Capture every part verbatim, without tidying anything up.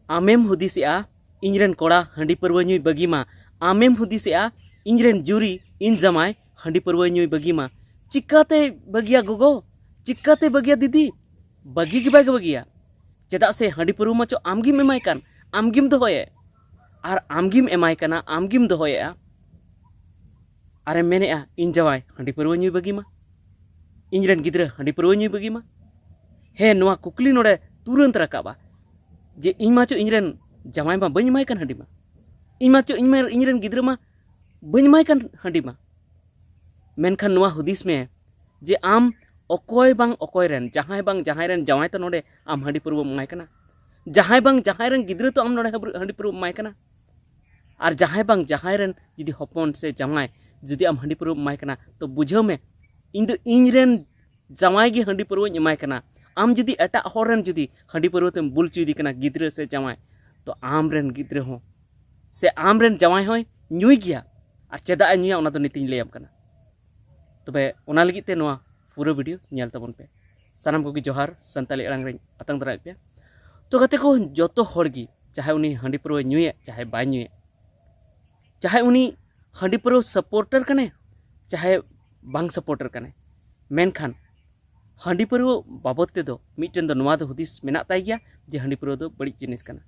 ᱟᱢᱮᱢ ᱦᱩᱫᱤᱥᱮᱜᱼᱟ ᱤᱧᱨᱮᱱ ᱠᱚᱲᱟ ᱦᱟᱺᱰᱤ ᱯᱟᱹᱨᱣᱟᱹ ᱧᱩᱭ ᱵᱟᱹᱜᱤ ᱢᱟ, ᱟᱢᱮᱢ ᱦᱩᱫᱤᱥᱮᱜᱼᱟ ᱤᱧᱨᱮᱱ ᱡᱩᱨᱤ, ᱤᱧ ᱡᱟᱢᱟᱭ ᱦᱟᱺᱰᱤ ᱯᱟᱹᱨᱣᱟᱹ ᱧᱩᱭ ᱵᱟᱹᱜᱤ ᱢᱟ᱾ ᱪᱤᱠᱟᱛᱮᱭ ᱵᱟᱹᱜᱤᱭᱟ ᱜᱚᱜᱚ? ᱪᱤᱠᱟᱛᱮᱭ ᱵᱟᱹᱜᱤᱭᱟ ᱫᱤᱫᱤ? ᱵᱟᱹᱜᱤ ᱜᱮ ᱵᱟᱭ ᱵᱟᱹᱜᱤᱭᱟ᱾ ᱪᱮᱫᱟᱜ ᱥᱮ ᱦᱟᱺᱰᱤ ᱯᱟᱹᱨᱣᱟᱹ ᱢᱟᱪᱚ ᱟᱢᱜᱮᱢ ᱮᱢᱟᱭ ᱠᱟᱱ, ᱟᱢᱜᱮᱢ ᱫᱚᱦᱚᱭᱮᱫ᱾ ᱟᱨ ᱟᱢᱜᱮᱢ ᱮᱢᱟᱭ ᱠᱟᱱᱟ, ᱟᱢᱜᱮᱢ ᱫᱚᱦᱚᱭᱮᱫᱼᱟ᱾ ᱟᱨᱮᱢ ᱢᱮᱱᱮᱫᱼᱟ ᱤᱧ ᱡᱟᱶᱟᱭ ᱦᱟᱺᱰᱤ ᱯᱟᱹᱨᱣᱟᱹ ᱧᱩᱭ ᱵᱟᱹᱜᱤ ᱢᱟ, ᱤᱧᱨᱮᱱ ᱜᱤᱫᱽᱨᱟᱹ ᱦᱟᱺᱰᱤ ᱯᱟᱹᱨᱣᱟᱹ ᱧᱩᱭ ᱵᱟᱹᱜᱤ ᱢᱟ᱾ ᱦᱮᱸ, ᱱᱚᱣᱟ ᱠᱩᱠᱞᱤ ᱱᱚᱰᱮ ᱛᱩᱨᱟᱹᱱᱛ ᱨᱟᱠᱟᱵᱼᱟ ᱡᱮ ᱤᱧ ᱢᱟᱪᱚ ᱤᱧᱨᱮᱱ ᱡᱟᱶᱟᱭ ᱢᱟ ᱵᱟᱹᱧ ᱮᱢᱟᱭ ᱠᱟᱱ ᱦᱟᱺᱰᱤ ᱢᱟ, ᱤᱧ ᱢᱟᱪᱚ ᱤᱧ ᱢᱟ ᱤᱧᱨᱮᱱ ᱜᱤᱫᱽᱨᱟᱹ ᱢᱟ ᱵᱟᱹᱧ ᱮᱢᱟᱭ ᱠᱟᱱ ᱦᱟᱺᱰᱤ ᱢᱟ᱾ ᱢᱮᱱᱠᱷᱟᱱ ᱱᱚᱣᱟ ᱦᱩᱫᱤᱥ ᱢᱮ ᱡᱮ ᱟᱢ ᱚᱠᱚᱭ ᱵᱟᱝ ᱚᱠᱚᱭ ᱨᱮᱱ, ᱡᱟᱦᱟᱸᱭ ᱵᱟᱝ ᱡᱟᱦᱟᱸᱭ ᱨᱮᱱ ᱡᱟᱶᱟᱭ ᱛᱚ ᱱᱚᱰᱮ ᱟᱢ ᱦᱟᱺᱰᱤ ᱯᱟᱹᱨᱣᱟᱹᱢ ᱮᱢᱟᱭ ᱠᱟᱱᱟ, ᱡᱟᱦᱟᱸᱭ ᱵᱟᱝ ᱡᱟᱦᱟᱸᱭ ᱨᱮᱱ ᱜᱤᱫᱽᱨᱟᱹ ᱛᱚ ᱟᱢ ᱱᱚᱰᱮ ᱦᱟᱺᱰᱤ ᱯᱟᱹᱨᱣᱟᱹᱢ ᱮᱢᱟᱭ ᱠᱟᱱᱟ, ᱟᱨ ᱡᱟᱦᱟᱸᱭ ᱵᱟᱝ ᱡᱟᱦᱟᱸᱭ ᱨᱮᱱ ᱡᱩᱫᱤ ᱦᱚᱯᱚᱱ ᱥᱮ ᱡᱟᱶᱟᱭ ᱡᱩᱫᱤ ᱟᱢ ᱦᱟᱺᱰᱤ ᱯᱟᱹᱨᱣᱟᱹᱢ ᱮᱢᱟᱭ ᱠᱟᱱᱟ, ᱛᱚ ᱵᱩᱡᱷᱟᱹᱣ ᱢᱮ, ᱤᱧ ᱫᱚ ᱤᱧ ᱨᱮᱱ ᱡᱟᱶᱟᱭ ᱜᱮ ᱦᱟᱺᱰᱤ ᱯᱟᱹᱨᱣᱟᱹᱧ ᱮᱢᱟᱭ ᱠᱟᱱᱟ᱾ ᱟᱢ ᱡᱩᱫᱤ ᱮᱴᱟᱜ ᱦᱚᱲ ᱨᱮᱱ ᱡᱩᱫᱤ ᱦᱟᱺᱰᱤ ᱯᱟᱹᱨᱣᱟᱹ ᱛᱮᱢ ᱵᱩᱞ ᱦᱚᱪᱚᱭᱮᱫᱮ ᱠᱟᱱᱟ ᱜᱤᱫᱽᱨᱟᱹ ᱥᱮ ᱡᱟᱶᱟᱭ, ᱛᱚ ᱟᱢ ᱨᱮᱱ ᱜᱤᱫᱽᱨᱟᱹ ᱦᱚᱸ ᱥᱮ ᱟᱢ ᱨᱮᱱ ᱡᱟᱶᱟᱭ ᱦᱚᱸᱭ ᱧᱩᱭ ᱜᱮᱭᱟ᱾ ᱟᱨ ᱪᱮᱫᱟᱜ ᱮ ᱧᱩᱭᱟ ᱚᱱᱟ ᱫᱚ ᱱᱤᱛᱤᱧ ᱞᱟᱹᱭᱟᱢ ᱠᱟᱱᱟ᱾ ᱛᱚᱵᱮ ᱚᱱᱟ ᱞᱟᱹᱜᱤᱫ ᱛᱮ ᱱᱚᱣᱟ ᱯᱩᱨᱟᱹ ᱵᱷᱤᱰᱤᱭᱳ ᱧᱮᱞ ᱛᱟᱵᱚᱱ ᱯᱮ᱾ ᱥᱟᱱᱟᱢ ᱠᱚᱜᱮ ᱡᱚᱦᱟᱨ, ᱥᱟᱱᱛᱟᱲᱤ ᱟᱲᱟᱝ ᱨᱮᱧ ᱟᱛᱟᱝ ᱫᱟᱨᱟᱢᱮᱫ ᱯᱮᱭᱟ᱾ ᱛᱚ ᱜᱟᱛᱮ ᱠᱚ, ᱡᱚᱛᱚ ᱦᱚᱲ ᱜᱮ, ᱪᱟᱦᱮ ᱩᱱᱤ ᱦᱟᱺᱰᱤ ᱯᱟᱹᱨᱣᱟᱹ ᱧᱩᱭᱮᱫ, ᱪᱟᱦᱮ ᱵᱟᱭ ᱧᱩᱭᱮᱫ, ᱪᱟᱦᱮ ᱩᱱᱤ ᱦᱟᱺᱰᱤ ᱯᱟᱹᱨᱣᱟᱹ ᱥᱟᱯᱳᱨᱴᱟᱨ ᱠᱟᱱᱟᱭ, ᱪᱟᱦᱮ ᱵᱟᱝ ᱥᱟᱯᱳᱨᱴᱟᱨ ᱠᱟᱱᱟᱭ, ᱢᱮᱱᱠᱷᱟᱱ ᱦᱟᱺᱰᱤ ᱯᱟᱹᱨᱣᱟᱹ ᱵᱟᱵᱚᱫ ᱛᱮᱫᱚ ᱢᱤᱫᱴᱮᱱ ᱫᱚ ᱱᱚᱣᱟ ᱫᱚ ᱦᱩᱫᱤᱥ ᱢᱮᱱᱟᱜ ᱛᱟᱭ ᱜᱮᱭᱟ ᱡᱮ ᱦᱟᱺᱰᱤ ᱯᱟᱹᱨᱣᱟᱹ ᱫᱚ ᱵᱟᱹᱲᱤᱡ ᱡᱤᱱᱤᱥ ᱠᱟᱱᱟ᱾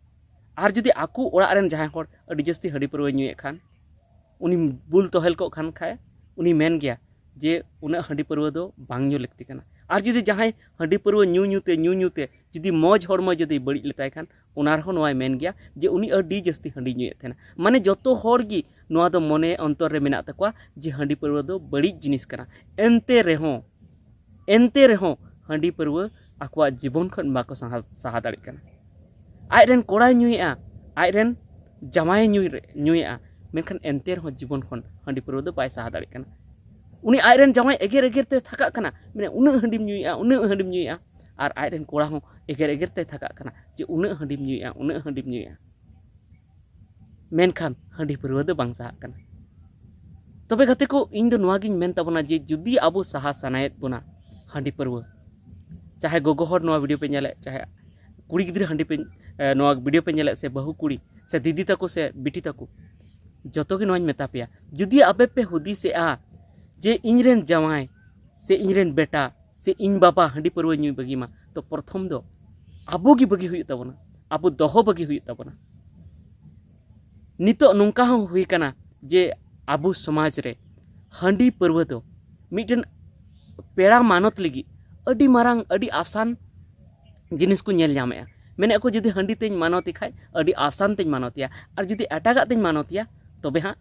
ᱟᱨ ᱡᱩᱫᱤ ᱟᱠᱚ ᱚᱲᱟᱜ ᱨᱮᱱ ᱡᱟᱦᱟᱸᱭ ᱦᱚᱲ ᱟᱹᱰᱤ ᱡᱟᱹᱥᱛᱤ ᱦᱟᱺᱰᱤ ᱯᱟᱹᱨᱣᱟᱹᱭ ᱧᱩᱭᱮᱫ ᱠᱷᱟᱱ, ᱩᱱᱤ ᱵᱩᱞ ᱛᱚᱦᱮᱞ ᱠᱚᱜ ᱠᱷᱟᱱ ᱠᱷᱟᱡ, ᱩᱱᱤ ᱢᱮᱱ ᱜᱮᱭᱟ ᱡᱮ ᱩᱱᱟᱹᱜ ᱦᱟᱺᱰᱤ ᱯᱟᱹᱨᱣᱟᱹ ᱫᱚ ᱵᱟᱝ ᱧᱩ ᱞᱟᱹᱠᱛᱤ ᱠᱟᱱᱟ᱾ ᱟᱨ ᱡᱩᱫᱤ ᱡᱟᱦᱟᱸᱭ ᱦᱟᱺᱰᱤ ᱯᱟᱹᱨᱣᱟᱹ ᱧᱩ ᱧᱩ ᱛᱮ, ᱧᱩ ᱧᱩ ᱛᱮ ᱡᱩᱫᱤ ᱢᱚᱡᱽ ᱦᱚᱲᱢᱚ ᱡᱩᱫᱤ ᱵᱟᱹᱲᱤᱡ ᱞᱮᱛᱟᱭ ᱠᱷᱟᱱ, ᱚᱱᱟ ᱨᱮᱦᱚᱸ ᱱᱚᱣᱟᱭ ᱢᱮᱱ ᱜᱮᱭᱟ ᱡᱮ ᱩᱱᱤ ᱟᱹᱰᱤ ᱡᱟᱹᱥᱛᱤ ᱦᱟᱺᱰᱤ ᱧᱩᱭᱮᱫ ᱛᱟᱦᱮᱱᱟ᱾ ᱢᱟᱱᱮ ᱡᱚᱛᱚ ᱦᱚᱲ ᱜᱮ ᱱᱚᱣᱟ ᱫᱚ ᱢᱚᱱᱮ ᱚᱱᱛᱚᱨ ᱨᱮ ᱢᱮᱱᱟᱜ ᱛᱟᱠᱚᱣᱟ ᱡᱮ ᱦᱟᱺᱰᱤ ᱯᱟᱹᱨᱣᱟᱹ ᱫᱚ ᱵᱟᱹᱲᱤᱡ ᱡᱤᱱᱤᱥ ᱠᱟᱱᱟ᱾ ᱮᱱᱛᱮ ᱨᱮᱦᱚᱸ, ᱮᱱᱛᱮ ᱨᱮᱦᱚᱸ ᱦᱟᱺᱰᱤ ᱯᱟᱹᱨᱣᱟᱹ ᱟᱠᱚᱣᱟᱜ ᱡᱤᱵᱚᱱ ᱠᱷᱚᱱ ᱵᱟᱠᱚ ᱥᱟᱦᱟ, ᱥᱟᱦᱟ ᱫᱟᱲᱮᱭᱟᱜ ᱠᱟᱱᱟ᱾ ᱟᱡ ᱨᱮᱱ ᱠᱚᱲᱟᱭ ᱧᱩᱭᱮᱫᱼᱟ, ᱟᱡ ᱨᱮᱱ ᱡᱟᱶᱟᱭᱮ ᱧᱩᱭ ᱨᱮ, ᱧᱩᱭᱮᱫᱼᱟ, ᱢᱮᱱᱠᱷᱟᱱ ᱮᱱᱛᱮ ᱨᱮᱦᱚᱸ ᱡᱤᱵᱚᱱ ᱠᱷᱚᱱ ᱦᱟᱺᱰᱤ ᱯᱟᱹᱨᱣᱟᱹ ᱫᱚ ᱵᱟᱭ ᱥᱟᱦᱟ ᱫᱟᱲᱮᱭᱟᱜ ᱠᱟᱱᱟ᱾ ᱩᱱᱤ ᱟᱡ ᱨᱮᱱ ᱡᱟᱶᱟᱭ ᱮᱜᱮᱨ ᱮᱜᱮᱨ ᱛᱮ ᱛᱷᱟᱠᱟᱜ ᱠᱟᱱᱟ, ᱢᱮᱱᱮ, "ᱩᱱᱟᱹᱜ ᱦᱟᱺᱰᱤᱢ ᱧᱩᱭᱮᱫᱼᱟ, ᱩᱱᱟᱹᱜ ᱦᱟᱺᱰᱤᱢ ᱧᱩᱭᱮᱫᱼᱟ", ᱟᱨ ᱟᱡ ᱨᱮᱱ ᱠᱚᱲᱟ ᱦᱚᱸ ᱮᱜᱮᱨ ᱮᱜᱮᱨ ᱛᱮ ᱛᱷᱟᱠᱟᱜ ᱠᱟᱱᱟ ᱡᱮ, "ᱩᱱᱟᱹᱜ ᱦᱟᱺᱰᱤᱢ ᱧᱩᱭᱮᱫᱼᱟ, ᱩᱱᱟᱹᱜ ᱦᱟᱺᱰᱤᱢ ᱧᱩᱭᱮᱫᱼᱟ", ᱢᱮᱱᱠᱷᱟᱱ ᱦᱟᱺᱰᱤ ᱯᱟᱹᱨᱣᱟᱹ ᱫᱚ ᱵᱟᱝ ᱥᱟᱦᱟᱜ ᱠᱟᱱᱟ᱾ ᱛᱚᱵᱮ ᱜᱟᱛᱮ ᱠᱚ, ᱤᱧ ᱫᱚ ᱱᱚᱣᱟ ᱜᱤᱧ ᱢᱮᱱ ᱛᱟᱵᱚᱱᱟ ᱡᱮ ᱡᱩᱫᱤ ᱟᱵᱚ ᱥᱟᱦᱟ ᱥᱟᱱᱟᱭᱮᱫ ᱵᱚᱱᱟ ᱦᱟᱺᱰᱤ ᱯᱟᱹᱨᱣᱟᱹ, ᱪᱟᱦᱮ ᱜᱚᱜᱚ ᱦᱚᱲ ᱱᱚᱣᱟ ᱵᱷᱤᱰᱤᱭᱳ ᱯᱮ ᱧᱮᱞᱮᱫ, ᱪᱟᱦᱮ ᱠᱩᱲᱤ ᱜᱤᱫᱽᱨᱟᱹ ᱦᱟᱺᱰᱤ ᱯᱮ, ᱮ, ᱱᱚᱣᱟ ᱵᱷᱤᱰᱤᱭᱳ ᱯᱮ ᱧᱮᱞᱮᱫ, ᱥᱮ ᱵᱟᱹᱦᱩ ᱠᱩᱲᱤ, ᱥᱮ ᱫᱤᱫᱤ ᱛᱟᱠᱚ, ᱥᱮ ᱵᱤᱴᱤ ᱛᱟᱠᱚ, ᱡᱚᱛᱚ ᱜᱮ ᱱᱚᱣᱟᱧ ᱢᱮᱛᱟ ᱯᱮᱭᱟ, ᱡᱩᱫᱤ ᱟᱯᱮ ᱯᱮ ᱦᱩᱫᱤᱥᱮᱜᱼᱟ ᱡᱮ ᱤᱧ ᱨᱮᱱ ᱡᱟᱶᱟᱭ, ᱥᱮ ᱤᱧ ᱨᱮᱱ ᱵᱮᱴᱟ, ᱥᱮ ᱤᱧ ᱵᱟᱵᱟ ᱦᱟᱺᱰᱤ ᱯᱟᱹᱨᱣᱟᱹ ᱧᱩᱭ ᱵᱟᱹᱜᱤ ᱢᱟ, ᱛᱚ ᱯᱨᱚᱛᱷᱚᱢ ᱫᱚ ᱟᱵᱚ ᱜᱮ ᱵᱟᱹᱜᱤ ᱦᱩᱭᱩᱜ ᱛᱟᱵᱚᱱᱟ, ᱟᱵᱚ ᱫᱚᱦᱚ ᱵᱟᱹᱜᱤ ᱦᱩᱭᱩᱜ ᱛᱟᱵᱚᱱᱟ᱾ ᱱᱤᱛᱚᱜ ᱱᱚᱝᱠᱟ ᱦᱚᱸ ᱦᱩᱭ ᱠᱟᱱᱟ ᱡᱮ ᱟᱵᱚ ᱥᱚᱢᱟᱡᱽ ᱨᱮ ᱦᱟᱺᱰᱤ ᱯᱟᱹᱨᱣᱟᱹ ᱫᱚ ᱢᱤᱫᱴᱮᱱ ᱯᱮᱲᱟ ᱢᱟᱱᱚᱛ ᱞᱟᱹᱜᱤᱫ ᱟᱹᱰᱤ ᱢᱟᱨᱟᱝ, ᱟᱹᱰᱤ ᱟᱥᱟᱱ ᱡᱤᱱᱤᱥ ᱠᱚ ᱧᱮᱞ ᱧᱟᱢᱮᱜᱼᱟ᱾ ᱢᱮᱱᱮᱫ ᱠᱚ, ᱡᱩᱫᱤ ᱦᱟᱺᱰᱤ ᱛᱮᱧ ᱢᱟᱱᱚᱛᱮ ᱠᱷᱟᱡ ᱟᱹᱰᱤ ᱟᱥᱟᱱ ᱛᱮᱧ ᱢᱟᱱᱚᱛᱮᱭᱟ, ᱟᱨ ᱡᱩᱫᱤ ᱮᱴᱟᱜᱟᱜ ᱛᱮᱧ ᱢᱟᱱᱚᱛᱮᱭᱟ ᱛᱚᱵᱮ ᱦᱟᱸᱜ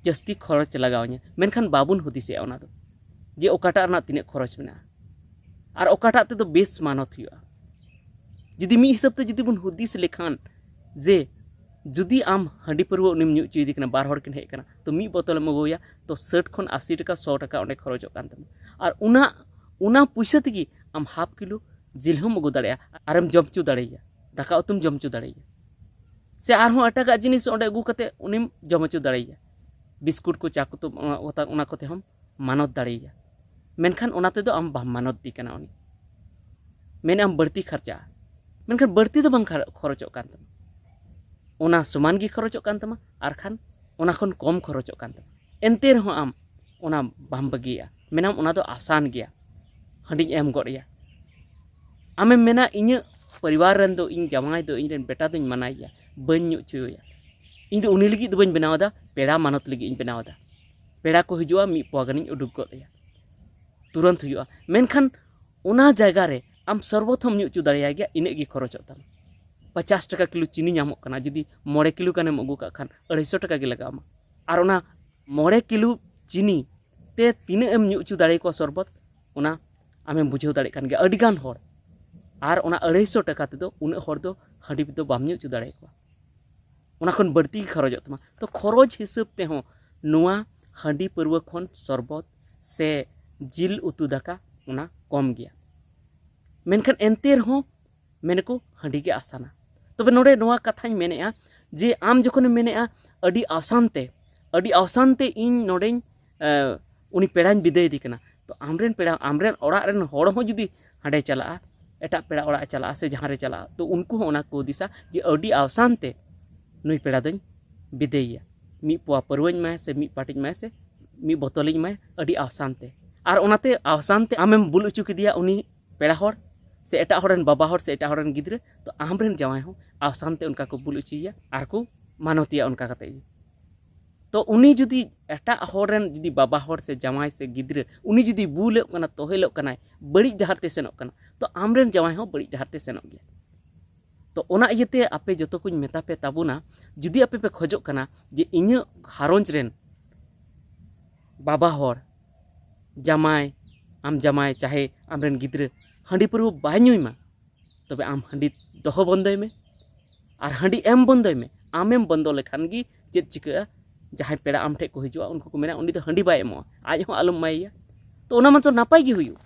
ᱡᱟᱹᱥᱛᱤ ᱠᱷᱚᱨᱚᱪ ᱞᱟᱜᱟᱣ ᱤᱧᱟᱹ᱾ ᱢᱮᱱᱠᱷᱟᱱ ᱵᱟᱵᱚᱱ ᱦᱩᱫᱤᱥᱮᱜᱼᱟ ᱚᱱᱟ ᱫᱚ, ᱡᱮ ᱚᱠᱟᱴᱟᱜ ᱨᱮᱱᱟᱜ ᱛᱤᱱᱟᱹᱜ ᱠᱷᱚᱨᱚᱪ ᱢᱮᱱᱟᱜᱼᱟ ᱟᱨ ᱚᱠᱟᱴᱟᱜ ᱛᱮᱫᱚ ᱵᱮᱥ ᱢᱟᱱᱚᱛ ᱦᱩᱭᱩᱜᱼᱟ᱾ ᱡᱩᱫᱤ ᱢᱤᱫ ᱦᱤᱥᱟᱹᱵ ᱛᱮ ᱡᱩᱫᱤ ᱵᱚᱱ ᱦᱩᱫᱤᱥ ᱞᱮᱠᱷᱟᱱ ᱡᱮ ᱡᱩᱫᱤ ᱟᱢ ᱦᱟᱺᱰᱤ ᱯᱟᱹᱨᱣᱟᱹ ᱩᱱᱤᱢ ᱧᱩ ᱦᱚᱪᱚᱭᱮᱫᱮ ᱠᱟᱱᱟ, ᱵᱟᱨ ᱦᱚᱲ ᱠᱤᱱ ᱦᱮᱡ ᱟᱠᱟᱱᱟ, ᱛᱚ ᱢᱤᱫ ᱵᱚᱛᱚᱞᱮᱢ ᱟᱹᱜᱩᱣᱟᱭᱟ, ᱛᱚ ᱥᱟᱹᱴ ᱠᱷᱚᱱ ᱟᱥᱤ ᱴᱟᱠᱟ, ᱥᱚ ᱴᱟᱠᱟ ᱚᱸᱰᱮ ᱠᱷᱚᱨᱚᱪᱚᱜ ᱠᱟᱱ ᱛᱟᱢᱟ᱾ ᱟᱨ ᱚᱱᱟ, ᱚᱱᱟ ᱯᱩᱭᱥᱟᱹ ᱛᱮᱜᱮ ᱟᱢ ᱦᱟᱯ ᱠᱤᱞᱳ ᱡᱤᱞ ᱦᱚᱸᱢ ᱟᱹᱜᱩ ᱫᱟᱲᱮᱭᱟᱜᱼᱟ ᱟᱨᱮᱢ ᱡᱚᱢ ᱦᱚᱪᱚ ᱫᱟᱲᱮᱭᱟᱭᱟ, ᱫᱟᱠᱟ ᱩᱛᱩᱢ ᱡᱚᱢ ᱦᱚᱪᱚ ᱫᱟᱲᱮᱭᱟᱭᱟ᱾ ᱥᱮ ᱟᱨᱦᱚᱸ ᱮᱴᱟᱜᱟᱜ ᱡᱤᱱᱤᱥ ᱚᱸᱰᱮ ᱟᱹᱜᱩ ᱠᱟᱛᱮ ᱩᱱᱤᱢ ᱡᱚᱢ ᱦᱚᱪᱚ ᱫᱟᱲᱮᱭᱟᱭᱟ, ᱵᱤᱥᱠᱩᱴ ᱠᱚ, ᱪᱟ ᱠᱚ, ᱛᱚ ᱚᱱᱟ, ᱚᱱᱟ ᱠᱚᱛᱮ ᱦᱚᱸᱢ ᱢᱟᱱᱚᱛ ᱫᱟᱲᱮᱭᱟᱭᱟ᱾ ᱢᱮᱱᱠᱷᱟᱱ ᱚᱱᱟ ᱛᱮᱫᱚ ᱟᱢ ᱵᱟᱢ ᱢᱟᱱᱚᱛ ᱫᱮ ᱠᱟᱱᱟ ᱩᱱᱤ, ᱢᱮᱱᱮᱫ ᱟᱢ ᱵᱟᱹᱲᱛᱤ ᱠᱷᱚᱨᱪᱟᱜᱼᱟ, ᱢᱮᱱᱠᱷᱟᱱ ᱵᱟᱹᱲᱛᱤ ᱫᱚ ᱵᱟᱝ ᱠᱷᱟᱨ-, ᱠᱷᱚᱨᱚᱪᱚᱜ ᱠᱟᱱ ᱛᱟᱢᱟ, ᱚᱱᱟ ᱥᱚᱢᱟᱱ ᱜᱮ ᱠᱷᱚᱨᱚᱪᱚᱜ ᱠᱟᱱ ᱛᱟᱢᱟ, ᱟᱨ ᱠᱷᱟᱱ ᱚᱱᱟ ᱠᱷᱚᱱ ᱠᱚᱢ ᱠᱷᱚᱨᱚᱪᱚᱜ ᱠᱟᱱ ᱛᱟᱢᱟ᱾ ᱮᱱᱛᱮ ᱨᱮᱦᱚᱸ ᱟᱢ ᱚᱱᱟ ᱵᱟᱢ ᱵᱟᱹᱜᱤᱭᱮᱜᱼᱟ, ᱢᱮᱱᱟᱢ ᱚᱱᱟ ᱫᱚ ᱟᱥᱟᱱ ᱜᱮᱭᱟ, ᱦᱟᱺᱰᱤᱧ ᱮᱢ ᱜᱚᱫ ᱟᱭᱟ᱾ ᱟᱢᱮᱢ ᱢᱮᱱᱟ ᱤᱧᱟᱹᱜ ᱯᱚᱨᱤᱵᱟᱨ ᱨᱮᱱ ᱫᱚ, ᱤᱧ ᱡᱟᱶᱟᱭ ᱫᱚ, ᱤᱧ ᱨᱮᱱ ᱵᱮᱴᱟ ᱫᱚᱧ ᱢᱟᱱᱟᱭᱮᱭᱟ, ᱵᱟᱹᱧ ᱧᱩ ᱦᱚᱪᱚᱭᱮᱭᱟ, ᱤᱧ ᱫᱚ ᱩᱱᱤ ᱞᱟᱹᱜᱤᱫ ᱫᱚ ᱵᱟᱹᱧ ᱵᱮᱱᱟᱣ ᱮᱫᱟ, ᱯᱮᱲᱟ ᱢᱟᱱᱚᱛ ᱞᱟᱹᱜᱤᱫ ᱤᱧ ᱵᱮᱱᱟᱣ ᱮᱫᱟ, ᱯᱮᱲᱟ ᱠᱚ ᱦᱤᱡᱩᱜᱼᱟ, ᱢᱤᱫ ᱯᱳᱣᱟ ᱜᱟᱱᱤᱧ ᱩᱰᱩᱠ ᱜᱚᱫ ᱟᱭᱟ, ᱛᱩᱨᱟᱹᱱᱛ ᱦᱩᱭᱩᱜᱼᱟ᱾ ᱢᱮᱱᱠᱷᱟᱱ ᱚᱱᱟ ᱡᱟᱭᱜᱟ ᱨᱮ ᱟᱢ ᱥᱚᱨᱵᱚᱛ ᱦᱚᱸᱢ ᱧᱩ ᱦᱚᱪᱚ ᱫᱟᱲᱮᱭᱟᱭ ᱜᱮᱭᱟ, ᱤᱱᱟᱹᱜ ᱜᱮ ᱠᱷᱚᱨᱚᱪᱚᱜ ᱛᱟᱢᱟ᱾ ᱯᱚᱪᱟᱥ ᱴᱟᱠᱟ ᱠᱤᱞᱳ ᱪᱤᱱᱤ ᱧᱟᱢᱚᱜ ᱠᱟᱱᱟ, ᱡᱩᱫᱤ ᱢᱚᱬᱮ ᱠᱤᱞᱳ ᱜᱟᱱᱮᱢ ᱟᱹᱜᱩ ᱠᱟᱜ ᱠᱷᱟᱱ ᱟᱹᱲᱟᱹᱭᱥᱚ ᱴᱟᱠᱟ ᱜᱮ ᱞᱟᱜᱟᱣ ᱟᱢᱟ᱾ ᱟᱨ ᱚᱱᱟ ᱢᱚᱬᱮ ᱠᱤᱞᱳ ᱪᱤᱱᱤ ᱛᱮ ᱛᱤᱱᱟᱹᱜ ᱮᱢ ᱧᱩ ᱦᱚᱪᱚ ᱫᱟᱲᱮᱭᱟᱠᱚᱣᱟ ᱥᱚᱨᱵᱚᱛ, ᱚᱱᱟ ᱟᱢᱮᱢ ᱵᱩᱡᱷᱟᱹᱣ ᱫᱟᱲᱮᱭᱟᱜ ᱠᱟᱱ ᱜᱮᱭᱟ, ᱟᱹᱰᱤᱜᱟᱱ ᱦᱚᱲ᱾ ᱟᱨ ᱚᱱᱟ ᱟᱹᱲᱟᱹᱭᱥᱚ ᱴᱟᱠᱟ ᱛᱮᱫᱚ ᱩᱱᱟᱹᱜ ᱦᱚᱲ ᱫᱚ ᱦᱟᱺᱰᱤ ᱫᱚ ᱵᱟᱢ ᱧᱩ ᱦᱚᱪᱚ ᱫᱟᱲᱮᱭᱟᱠᱚᱣᱟ, ᱚᱱᱟ ᱠᱷᱚᱱ ᱵᱟᱹᱲᱛᱤ ᱜᱮ ᱠᱷᱚᱨᱚᱪᱚᱜ ᱛᱟᱢᱟ᱾ ᱛᱚ ᱠᱷᱚᱨᱚᱪ ᱦᱤᱥᱟᱹᱵ ᱛᱮᱦᱚᱸ ᱱᱚᱣᱟ ᱦᱟᱺᱰᱤ ᱯᱟᱹᱨᱣᱟᱹ ᱠᱷᱚᱱ ᱥᱚᱨᱵᱚᱛ ᱥᱮ ᱡᱤᱞ ᱩᱛᱩ ᱫᱟᱠᱟ ᱚᱱᱟ ᱠᱚᱢ ᱜᱮᱭᱟ᱾ ᱢᱮᱱᱠᱷᱟᱱ ᱮᱱᱛᱮ ᱨᱮᱦᱚᱸ ᱢᱮᱱᱟᱠᱚ ᱦᱟᱺᱰᱤ ᱜᱮ ᱟᱥᱟᱱᱟ᱾ ᱛᱚᱵᱮ ᱱᱚᱰᱮ ᱱᱚᱣᱟ ᱠᱟᱛᱷᱟᱧ ᱢᱮᱱᱮᱫᱼᱟ ᱡᱮ ᱟᱢ ᱡᱚᱠᱷᱚᱱᱮᱢ ᱢᱮᱱᱮᱫᱼᱟ ᱟᱹᱰᱤ ᱟᱥᱟᱱ ᱛᱮ, ᱟᱹᱰᱤ ᱟᱥᱟᱱ ᱛᱮ ᱤᱧ ᱱᱚᱰᱮᱧ, ᱮ, ᱩᱱᱤ ᱯᱮᱲᱟᱧ ᱵᱤᱫᱟᱹᱭᱮᱫᱮ ᱠᱟᱱᱟ, ᱛᱚ ᱟᱢᱨᱮᱱ ᱯᱮᱲᱟ, ᱟᱢᱨᱮᱱ ᱚᱲᱟᱜ ᱨᱮᱱ ᱦᱚᱲ ᱦᱚᱸ ᱡᱩᱫᱤ ᱦᱟᱸᱰᱮ ᱪᱟᱞᱟᱜᱼᱟ, ᱮᱴᱟᱜ ᱯᱮᱲᱟ ᱚᱲᱟᱜ ᱮ ᱪᱟᱞᱟᱜᱼᱟ ᱥᱮ ᱡᱟᱦᱟᱸ ᱨᱮ ᱪᱟᱞᱟᱜᱼᱟ, ᱛᱚ ᱩᱱᱠᱩ ᱦᱚᱸ ᱚᱱᱟ ᱠᱚ ᱦᱩᱫᱤᱥᱟ ᱡᱮ ᱟᱹᱰᱤ ᱟᱣᱥᱟᱱ ᱛᱮ ᱱᱩᱭ ᱯᱮᱲᱟ ᱫᱚᱧ ᱵᱤᱫᱟᱹᱭᱮᱭᱟ, ᱢᱤᱫ ᱯᱳᱣᱟ ᱯᱟᱹᱨᱣᱟᱹᱧ ᱮᱢᱟᱭᱟ ᱥᱮ ᱢᱤᱫ ᱯᱟᱹᱴᱤᱧ ᱮᱢᱟᱭᱟ ᱥᱮ ᱢᱤᱫ ᱵᱳᱛᱚᱞᱤᱧ ᱮᱢᱟᱭᱟ ᱟᱹᱰᱤ ᱟᱣᱥᱟᱱ ᱛᱮ᱾ ᱟᱨ ᱚᱱᱟᱛᱮ ᱟᱣᱥᱟᱱ ᱛᱮ ᱟᱢᱮᱢ ᱵᱩᱞ ᱦᱚᱪᱚ ᱠᱮᱫᱮᱭᱟ ᱩᱱᱤ ᱯᱮᱲᱟ ᱦᱚᱲ ᱥᱮ ᱮᱴᱟᱜ ᱦᱚᱲ ᱨᱮᱱ ᱵᱟᱵᱟ ᱦᱚᱲ ᱥᱮ ᱮᱴᱟᱜ ᱦᱚᱲ ᱨᱮᱱ ᱜᱤᱫᱽᱨᱟᱹ, ᱛᱚ ᱟᱢ ᱨᱮᱱ ᱡᱟᱶᱟᱭ ᱦᱚᱸ ᱟᱣᱥᱟᱱ ᱛᱮ ᱚᱱᱠᱟ ᱠᱚ ᱵᱩᱞ ᱦᱚᱪᱚᱭᱮᱭᱟ ᱟᱨ ᱠᱚ ᱢᱟᱱᱚᱛᱮᱭᱟ ᱚᱱᱠᱟ ᱠᱟᱛᱮ ᱜᱮ᱾ ᱛᱚ ᱩᱱᱤ ᱡᱩᱫᱤ ᱮᱴᱟᱜ ᱦᱚᱲ ᱨᱮᱱ ᱡᱩᱫᱤ ᱵᱟᱵᱟ ᱦᱚᱲ ᱥᱮ ᱡᱟᱶᱟᱭ ᱥᱮ ᱜᱤᱫᱽᱨᱟᱹ ᱩᱱᱤ ᱡᱩᱫᱤ ᱵᱩᱞᱚᱜ ᱠᱟᱱᱟ, ᱛᱚᱦᱮᱞᱚᱜ ᱠᱟᱱᱟᱭ, ᱵᱟᱹᱲᱤᱡ ᱰᱟᱦᱟᱨ ᱛᱮ ᱥᱮᱱᱚᱜ ᱠᱟᱱᱟ, ᱛᱚ ᱟᱢ ᱨᱮᱱ ᱡᱟᱶᱟᱭ ᱦᱚᱸ ᱵᱟᱹᱲᱤᱡ ᱰᱟᱦᱟᱨ ᱛᱮ ᱥᱮᱱᱚᱜ ᱜᱮᱭᱟ᱾ ᱛᱚ ᱚᱱᱟ ᱤᱭᱟᱹᱛᱮ ᱟᱯᱮ ᱡᱚᱛᱚ ᱠᱚᱧ ᱢᱮᱛᱟ ᱯᱮ ᱛᱟᱵᱚᱱᱟ, ᱡᱩᱫᱤ ᱟᱯᱮ ᱯᱮ ᱠᱷᱚᱡᱚᱜ ᱠᱟᱱᱟ ᱡᱮ ᱤᱧᱟᱹᱜ ᱜᱷᱟᱨᱚᱸᱡᱽ ᱨᱮᱱ ᱵᱟᱵᱟ ᱦᱚᱲ, ᱡᱟᱢᱟᱭ, ᱟᱢ ᱡᱟᱢᱟᱭ ᱪᱟᱦᱮ ᱟᱢ ᱨᱮᱱ ᱜᱤᱫᱽᱨᱟᱹ ᱦᱟᱺᱰᱤ ᱯᱟᱹᱨᱣᱟᱹ ᱵᱟᱭ ᱧᱩᱭ ᱢᱟ, ᱛᱚᱵᱮ ᱟᱢ ᱦᱟᱺᱰᱤ ᱫᱚᱦᱚ ᱵᱚᱱᱫᱚᱭ ᱢᱮ᱾ ᱟᱨ ᱦᱟᱺᱰᱤ ᱮᱢ ᱵᱚᱱᱫᱚᱭ ᱢᱮ, ᱟᱢᱮᱢ ᱵᱚᱱᱫᱚ ᱞᱮᱠᱷᱟᱱ ᱜᱮ ᱪᱮᱫ ᱪᱤᱠᱟᱹᱜᱼᱟ? ᱡᱟᱦᱟᱸᱭ ᱯᱮᱲᱟ ᱟᱢ ᱴᱷᱮᱱ ᱠᱚ ᱦᱤᱡᱩᱜᱼᱟ, ᱩᱱᱠᱩ ᱠᱚ ᱢᱮᱱᱟ, "ᱩᱱᱤ ᱫᱚ ᱦᱟᱺᱰᱤ ᱵᱟᱭ ᱮᱢᱚᱜᱼᱟ, ᱟᱡ ᱦᱚᱸ ᱟᱞᱚᱢ ᱮᱢᱟᱭᱮᱭᱟ᱾" ᱛᱚ ᱚᱱᱟ ᱢᱟᱛᱚ ᱱᱟᱯᱟᱭ ᱜᱮ ᱦᱩᱭᱩᱜ᱾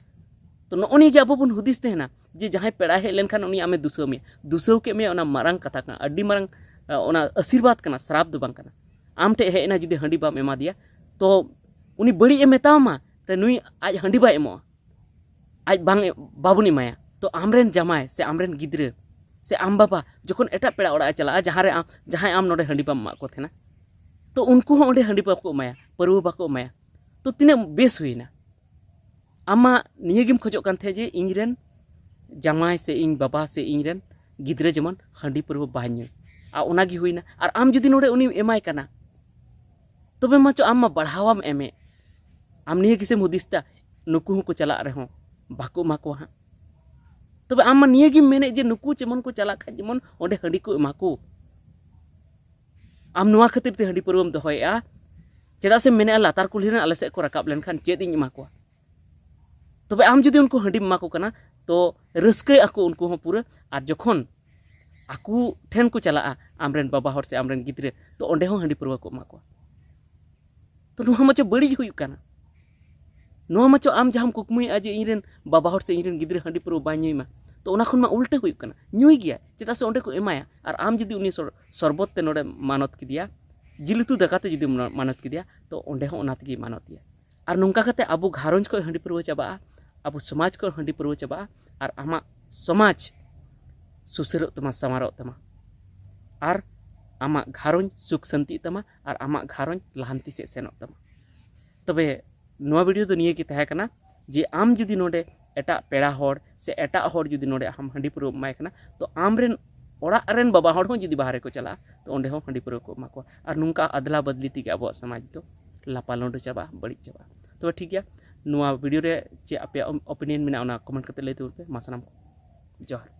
ᱛᱚ ᱱᱚᱜᱼᱚ ᱱᱤᱭᱟᱹ ᱜᱮ ᱟᱵᱚ ᱵᱚᱱ ᱦᱩᱫᱤᱥ ᱛᱟᱦᱮᱱᱟ ᱡᱮ ᱡᱟᱦᱟᱸᱭ ᱯᱮᱲᱟᱭ ᱦᱮᱡ ᱞᱮᱱᱠᱷᱟᱱ ᱩᱱᱤ ᱟᱢᱮ ᱫᱩᱥᱟᱹᱣ ᱢᱮᱭᱟ᱾ ᱫᱩᱥᱟᱹᱣ ᱠᱮᱫ ᱢᱮᱭᱟ, ᱚᱱᱟ ᱢᱟᱨᱟᱝ ᱠᱟᱛᱷᱟ ᱠᱟᱱᱟ, ᱟᱹᱰᱤ ᱢᱟᱨᱟᱝ, ᱟ, ᱚᱱᱟ ᱟᱥᱤᱨᱵᱟᱫᱽ ᱠᱟᱱᱟ, ᱥᱨᱟᱯ ᱫᱚ ᱵᱟᱝ ᱠᱟᱱᱟ᱾ ᱟᱢ ᱴᱷᱮᱱ ᱦᱮᱡ ᱮᱱᱟ, ᱡᱩᱫᱤ ᱦᱟᱺᱰᱤ ᱵᱟᱢ ᱮᱢᱟ ᱫᱮᱭᱟ, ᱛᱚ ᱩᱱᱤ ᱵᱟᱹᱲᱤᱡ ᱮ ᱢᱮᱛᱟᱢᱟ, ᱛᱚ ᱱᱩᱭ ᱟᱡ ᱦᱟᱺᱰᱤ ᱵᱟᱭ ᱮᱢᱚᱜᱼᱟ, ᱟᱡ ᱵᱟᱝ ᱮ-, ᱵᱟᱵᱚᱱ ᱮᱢᱟᱭᱟ᱾ ᱛᱚ ᱟᱢᱨᱮᱱ ᱡᱟᱢᱟᱭ ᱥᱮ ᱟᱢᱨᱮᱱ ᱜᱤᱫᱽᱨᱟᱹ ᱥᱮ ᱟᱢ ᱵᱟᱵᱟ ᱡᱚᱠᱷᱚᱱ ᱮᱴᱟᱜ ᱯᱮᱲᱟ ᱚᱲᱟᱜ ᱮ ᱪᱟᱞᱟᱜᱼᱟ, ᱡᱟᱦᱟᱸ ᱨᱮ ᱟᱢ, ᱡᱟᱦᱟᱸᱭ ᱟᱢ ᱱᱚᱰᱮ ᱦᱟᱺᱰᱤ ᱵᱟᱢ ᱮᱢᱟᱜ ᱠᱚ ᱛᱟᱦᱮᱱᱟ, ᱛᱚ ᱩᱱᱠᱩ ᱦᱚᱸ ᱚᱸᱰᱮ ᱦᱟᱺᱰᱤ ᱵᱟᱠᱚ ᱮᱢᱟᱭᱟ, ᱯᱟᱹᱨᱣᱟᱹ ᱵᱟᱠᱚ ᱮᱢᱟᱭᱟ᱾ ᱛᱚ ᱛᱤᱱᱟᱹᱜ ᱵᱮᱥ ᱦᱩᱭᱱᱟ? ᱟᱢ ᱢᱟ ᱱᱤᱭᱟᱹ ᱜᱮᱢ ᱠᱷᱚᱡᱚᱜ ᱠᱟᱱ ᱛᱟᱦᱮᱸᱫ ᱡᱮ ᱤᱧ ᱨᱮᱱ ᱡᱟᱢᱟᱭ ᱥᱮ ᱤᱧ ᱵᱟᱵᱟ ᱥᱮ ᱤᱧ ᱨᱮᱱ ᱜᱤᱫᱽᱨᱟᱹ ᱡᱮᱢᱚᱱ ᱦᱟᱺᱰᱤ ᱯᱟᱹᱨᱣᱟᱹ ᱵᱟᱭ ᱧᱩ᱾ ᱟᱨ ᱚᱱᱟ ᱜᱮ ᱦᱩᱭᱱᱟ᱾ ᱟᱨ ᱟᱢ ᱡᱩᱫᱤ ᱱᱚᱰᱮ ᱩᱱᱤᱢ ᱮᱢᱟᱭ ᱠᱟᱱᱟ, ᱛᱚᱵᱮ ᱢᱟ ᱪᱚ ᱟᱢ ᱢᱟ ᱵᱟᱲᱦᱟᱣᱟᱢ ᱮᱢᱮᱫ᱾ ᱟᱢ ᱱᱤᱭᱟᱹ ᱜᱮᱥᱮᱢ ᱦᱩᱫᱤᱥ ᱫᱟ, ᱱᱩᱠᱩ ᱦᱚᱸᱠᱚ ᱪᱟᱞᱟᱜ ᱨᱮᱦᱚᱸ ᱵᱟᱠᱚ ᱮᱢᱟ ᱠᱚᱣᱟ ᱦᱟᱸᱜ᱾ ᱛᱚᱵᱮ ᱟᱢ ᱢᱟ ᱱᱤᱭᱟᱹ ᱜᱮᱢ ᱢᱮᱱᱮᱫ ᱡᱮ ᱱᱩᱠᱩ ᱡᱮᱢᱚᱱ ᱠᱚ ᱪᱟᱞᱟᱜ ᱠᱷᱟᱡ ᱡᱮᱢᱚᱱ ᱚᱸᱰᱮ ᱦᱟᱺᱰᱤ ᱠᱚ ᱮᱢᱟ ᱠᱚ᱾ ᱟᱢ ᱱᱚᱣᱟ ᱠᱷᱟᱹᱛᱤᱨ ᱛᱮ ᱦᱟᱺᱰᱤ ᱯᱟᱹᱨᱣᱟᱹᱢ ᱫᱚᱦᱚᱭᱮᱫᱼᱟ, ᱪᱮᱫᱟᱜ ᱥᱮᱢ ᱢᱮᱱᱮᱫᱼᱟ ᱞᱟᱛᱟᱨ ᱠᱩᱞᱦᱤ ᱨᱮᱱ ᱟᱞᱮ ᱥᱮᱫ ᱠᱚ ᱨᱟᱠᱟᱵ ᱞᱮᱱᱠᱷᱟᱱ ᱪᱮᱫ ᱤᱧ ᱮᱢᱟ ᱠᱚᱣᱟ? ᱛᱚᱵᱮ ᱟᱢ ᱡᱩᱫᱤ ᱩᱱᱠᱩ ᱦᱟᱺᱰᱤᱢ ᱮᱢᱟ ᱠᱚ ᱠᱟᱱᱟ, ᱛᱚ ᱨᱟᱹᱥᱠᱟᱹᱭ ᱟᱠᱚ ᱩᱱᱠᱩ ᱦᱚᱸ ᱯᱩᱨᱟᱹ᱾ ᱟᱨ ᱡᱚᱠᱷᱚᱱ ᱟᱠᱚ ᱴᱷᱮᱱ ᱠᱚ ᱪᱟᱞᱟᱜᱼᱟ, ᱟᱢᱨᱮᱱ ᱵᱟᱵᱟ ᱦᱚᱲ ᱥᱮ ᱟᱢᱨᱮᱱ ᱜᱤᱫᱽᱨᱟᱹ, ᱛᱚ ᱚᱸᱰᱮ ᱦᱚᱸ ᱦᱟᱺᱰᱤ ᱯᱟᱹᱨᱣᱟᱹ ᱠᱚ ᱮᱢᱟ ᱠᱚᱣᱟ᱾ ᱛᱚ ᱱᱚᱣᱟ ᱢᱟᱪᱚ ᱵᱟᱹᱲᱤᱡ ᱦᱩᱭᱩᱜ ᱠᱟᱱᱟ᱾ ᱱᱚᱣᱟ ᱢᱟᱪᱚ ᱟᱢ ᱡᱟᱦᱟᱸᱢ ᱠᱩᱠᱢᱩᱭᱮᱫᱼᱟ ᱡᱮ ᱤᱧᱨᱮᱱ ᱵᱟᱵᱟ ᱦᱚᱲ ᱥᱮ ᱤᱧᱨᱮᱱ ᱜᱤᱫᱽᱨᱟᱹ ᱦᱟᱺᱰᱤ ᱯᱟᱹᱨᱣᱟᱹ ᱵᱟᱭ ᱧᱩᱭ ᱢᱟ, ᱛᱚ ᱚᱱᱟ ᱠᱷᱚᱱ ᱢᱟ ᱩᱞᱴᱟᱹ ᱦᱩᱭᱩᱜ ᱠᱟᱱᱟ, ᱧᱩᱭ ᱜᱮᱭᱟᱭ, ᱪᱮᱫᱟᱜ ᱥᱮ ᱚᱸᱰᱮ ᱠᱚ ᱮᱢᱟᱭᱟ᱾ ᱟᱨ ᱟᱢ ᱡᱩᱫᱤ ᱩᱱᱤ ᱥᱚᱨ-, ᱥᱚᱨᱵᱚᱛ ᱛᱮ ᱱᱚᱰᱮ ᱢᱟᱱᱚᱛ ᱠᱮᱫᱮᱭᱟ, ᱡᱤᱞ ᱩᱛᱩ ᱫᱟᱠᱟ ᱛᱮ ᱡᱩᱫᱤᱢ ᱢᱟᱱᱚᱛ ᱠᱮᱫᱮᱭᱟ, ᱛᱚ ᱚᱸᱰᱮ ᱦᱚᱸ ᱚᱱᱟ ᱛᱮᱜᱮᱭ ᱢᱟᱱᱚᱛ ᱮᱭᱟ᱾ ᱟᱨ ᱱᱚᱝᱠᱟ ᱠᱟᱛᱮ ᱟᱵᱚ ᱜᱷᱟᱨᱚᱸᱡᱽ ᱠᱷᱚᱱ ᱦᱟᱺᱰᱤ ᱯᱟᱹᱨᱣᱟᱹ ᱪᱟᱵᱟᱜᱼᱟ, ᱟᱵᱚ ᱥᱚᱢᱟᱡᱽ ᱠᱷᱚᱱ ᱦᱟᱺᱰᱤ ᱯᱟᱹᱨᱣᱟᱹ ᱪᱟᱵᱟᱜᱼᱟ, ᱟᱨ ᱟᱢᱟᱜ ᱥᱚᱢᱟᱡᱽ ᱥᱩᱥᱟᱹᱨᱚᱜ ᱛᱟᱢᱟ, ᱥᱟᱶᱟᱨᱚᱜ ᱛᱟᱢᱟ, ᱟᱨ ᱟᱢᱟᱜ ᱜᱷᱟᱨᱚᱸᱡᱽ ᱥᱩᱠ ᱥᱟᱹᱱᱛᱤᱜ ᱛᱟᱢᱟ, ᱟᱨ ᱟᱢᱟᱜ ᱜᱷᱟᱨᱚᱸᱡᱽ ᱞᱟᱦᱟᱱᱛᱤ ᱥᱮᱫ ᱥᱮᱱᱚᱜ ᱛᱟᱢᱟ᱾ ᱛᱚᱵᱮ ᱱᱚᱣᱟ ᱵᱷᱤᱰᱤᱭᱳ ᱫᱚ ᱱᱤᱭᱟᱹ ᱜᱮ ᱛᱟᱦᱮᱸ ᱠᱟᱱᱟ ᱡᱮ ᱟᱢ ᱡᱩᱫᱤ ᱱᱚᱰᱮ ᱮᱴᱟᱜ ᱯᱮᱲᱟ ᱦᱚᱲ ᱥᱮ ᱮᱴᱟᱜ ᱦᱚᱲ ᱡᱩᱫᱤ ᱱᱚᱰᱮ ᱟᱢ ᱦᱟᱺᱰᱤ ᱯᱟᱹᱣᱨᱟᱹᱢ ᱮᱢᱟᱭ ᱠᱟᱱᱟ, ᱛᱚ ᱟᱢᱨᱮᱱ ᱚᱲᱟᱜ ᱨᱮᱱ ᱵᱟᱵᱟ ᱦᱚᱲ ᱦᱚᱸ ᱡᱩᱫᱤ ᱵᱟᱦᱨᱮ ᱠᱚ ᱪᱟᱞᱟᱜᱼᱟ, ᱛᱚ ᱚᱸᱰᱮ ᱦᱚᱸ ᱦᱟᱺᱰᱤ ᱯᱟᱹᱣᱨᱟᱹ ᱠᱚ ᱮᱢᱟ ᱠᱚᱣᱟ᱾ ᱟᱨ ᱱᱚᱝᱠᱟ ᱟᱫᱽᱞᱟ ᱵᱟᱫᱽᱞᱤ ᱛᱮᱜᱮ ᱟᱵᱚᱣᱟᱜ ᱥᱚᱢᱟᱡᱽ ᱫᱚ ᱞᱟᱯᱟ ᱞᱩᱸᱰᱟᱹ ᱪᱟᱵᱟᱜᱼᱟ, ᱵᱟᱹᱲᱤᱡ ᱪᱟᱵᱟᱜᱼᱟ᱾ ᱛᱚᱵᱮ ᱴᱷᱤᱠ ᱜᱮᱭᱟ, ᱱᱚᱣᱟ ᱵᱷᱤᱰᱤᱭᱳ ᱨᱮ ᱪᱮᱫ ᱟᱯᱮᱭᱟᱜ ᱚᱯᱤᱱᱤᱭᱚᱱ ᱢᱮᱱᱟᱜᱼᱟ, ᱚᱱᱟ ᱠᱚᱢᱮᱱᱴ ᱠᱟᱛᱮ ᱞᱟᱹᱭ ᱛᱟᱵᱚᱱ ᱯᱮ᱾ ᱢᱟ ᱥᱟᱱᱟᱢ ᱠᱚ ᱡᱚᱦᱟᱨ᱾